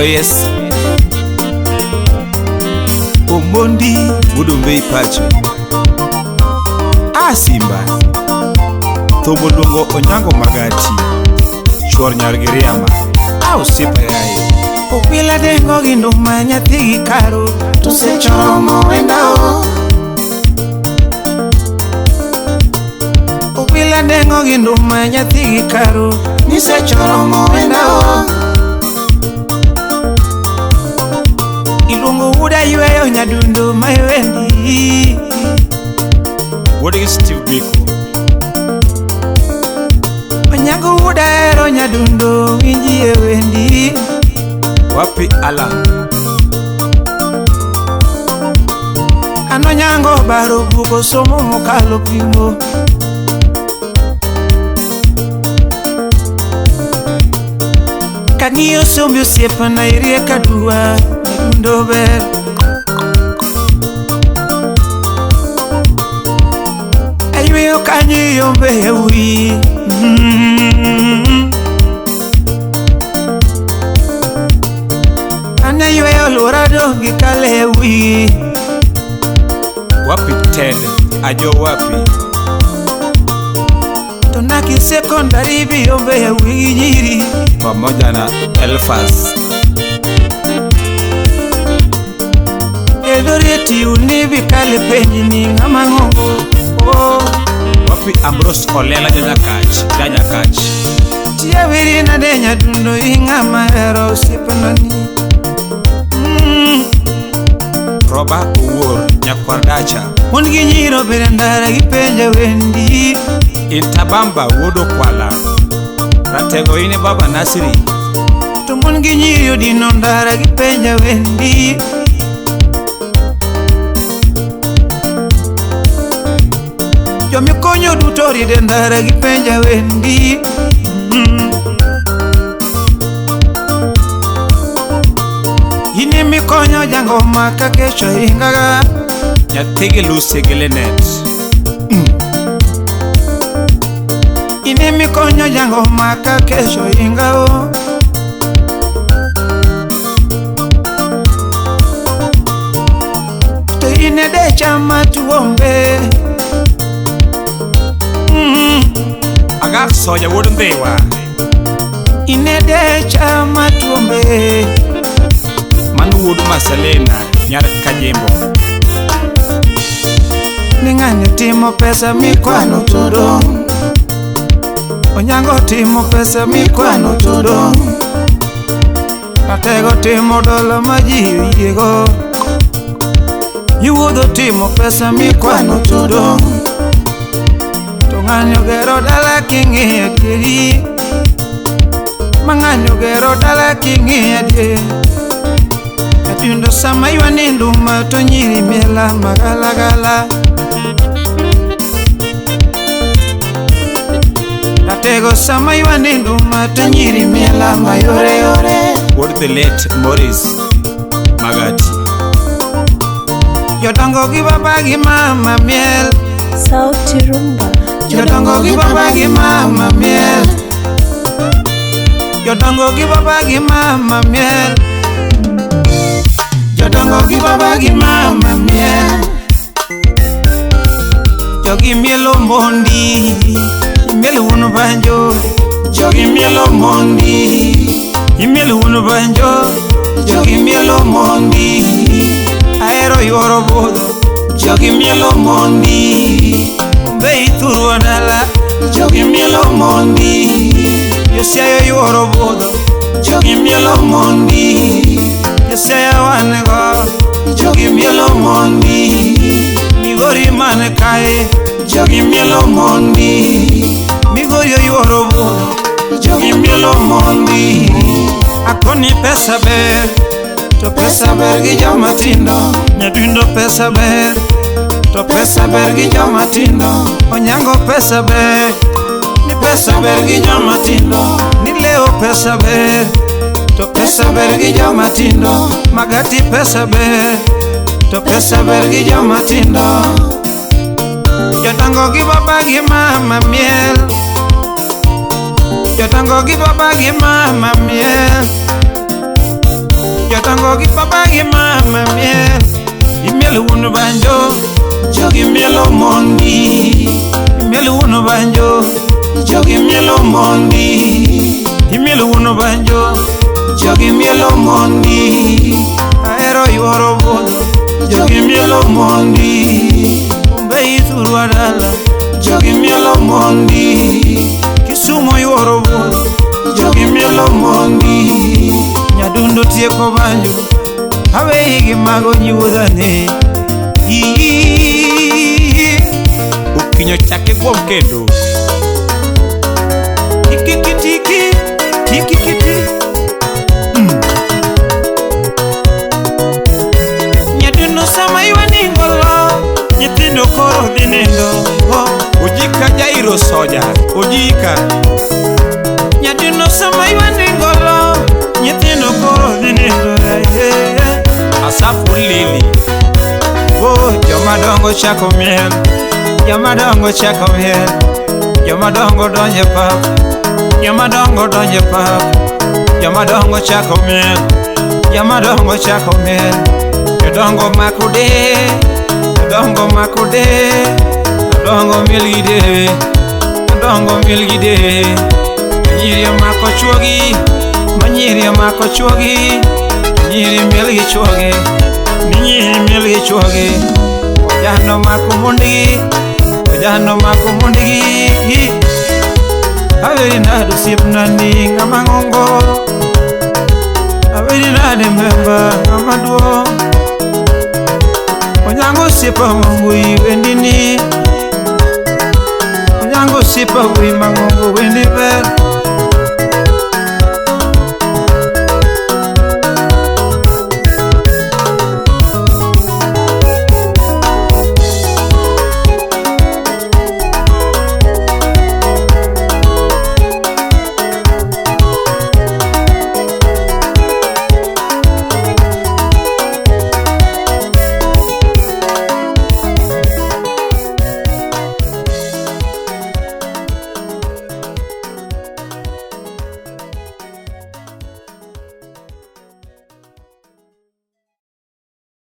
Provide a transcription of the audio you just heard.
Yes. Omondi wuod pacho. A Simba. Thumbo luongo Onyango Magati. Chuor nyar gi Riama. A osiepa yaye. Okwila dengo gi nduma nyathi gi karo to sechoromo wendao. Okwila dengo gi nduma nyathi gi karo nisechoromo wendao. Iluongo wuoda yweyo nyadundo ma wendi. Wuod gi Steve Biko. Onyango wuoda hero nyadundo winji e wendi. Wapi Alan? An Onyango baro bugo somo mokalo pimo. Kang'iyo sombi osiepna iriek aduwa nyadundo ber. Ayweyo kanyo iyombe e wi. An ayweyo luora dong' gi kale e wi. Wapi Ted? Ajo wapi? To naki sekondari bi yombe e wi gi nyiri. Pamoja na Elfas. Eldoret uni bi kale penj ni ng'ama ng'ongo. Oh. Wapi Ambrose Olela janyakach, janyakach. Tia wiri nade nyadundo ing'ama hero osiepna ni. Roba Owuor nyakwar dacha. Mon gi nyiro bende ndara gipenja wendi. Intabamba wuod Okwala. Ratego in e baba Nasiri. To mon gi nyiri odino ndara gipenja wendi. Jomikonyo duto ride ndara gipenja wendi. In emikonyo jangoma ka kecho ingaga. Nyathigi Lucy gi Linet. In emikonyo jangoma ka kecho ingao. To in e decha matuombe. Agak soja wuod Ndhiwa. In e decha matuombe. Mano wuod Maselena nyar Kajimbo. Ni ng'ani timo pesa mikwano to dong'. Onyango timo pesa mikwano to dong'. Ratego timo dola ma ji oyiego. Yuodho timo pesa mikwano to dong'. To ng'ani ogero dala king'iyo adieri. Ma ng'ani ogero dala king'iyo adieri. Nyadundo sama ywani nduma to nyiri miela magalagala. Ratego sama ywani nduma to nyiri miela mayoreyore. Wuod the late Morris Magati. Jodongo gi baba gi mama miel. Sauti Rumba. Jodongo gi baba gi mama miel. Jodongo gi baba gi mama miel. Jodongo gi baba gi mama miel. Jogi mielo mondi, imielo wuon banjo. Jogi mielo mondi, imielo wuon banjo. Jogi mielo mondi, ahero yuoro budho. Jogi mielo mondi, ombe ithurwa dala. Jogi mielo mondi, Josiaya yuoro budho. Jogi mielo mondi, Josiaya wan go. Jogi mielo mondi, Migori man kae. Jogi mielo mondi, Migori oyuoro budho. Jogi mielo mondi. Akoni pesa ber, to pesa ber gi joma tindo. Nyadundo pesa ber, to pesa ber gi joma tindo. Onyango pesa ber, ni pesa ber gi joma tindo. Ni Leo pesa ber, to pesa ber gi joma tindo. Magati pesa ber, to pesa ber gi joma tindo. Jodongo gi baba gi mama miel. Jodongo gi baba gi mama miel. Jodongo gi papa gi mama miel. Imiel wuon banjo, jogi mielo mondi. Imiel wuon banjo, jogi mielo mondi. Imiel wuon banjo, jogi mielo mondi. Ahero yuoro budho, jogi mielo mondi. Bombay thurwa dala, jogi mielo mondi. Kisumo yuoro budho, jogi mielo mondi. Nyadundo tieko banjo, aweyi gi mago nyiwuodhane. Okinyo chak iguom kendo. Tiki tiki tiki. Nyadundo sama ywa ningolo, nyithindo koro dhi nindo. Ojika Jairo Soja, Ojika. Nyadundo sama ywa ningolo, nyithindo koro dhi nindo. Asafu Lili. Oh, jomadongo chako miel, jomadongo chako miel, jomadongo donjo e pap, jomadongo donjo e pap, jomadongo chako miel, jomadongo chako miel, jodongo mako de, jodongo mako de, jodongo miel gi de, jodongo miel gi de, nyiri omako chuogi, ma nyiri omako chuogi, nyiri miel gi chuogi. Nyiri miel gi chuogi, ojano mako mondgi, ojano mako mondgi. Aweri nade osiepna ni ng'ama ng'ongo, aweri nade memba ng'ama duong'. Onyango osiepa mang'ongo wendi ni, Onyango osiepa wuoyi mang'ongo wendi ber.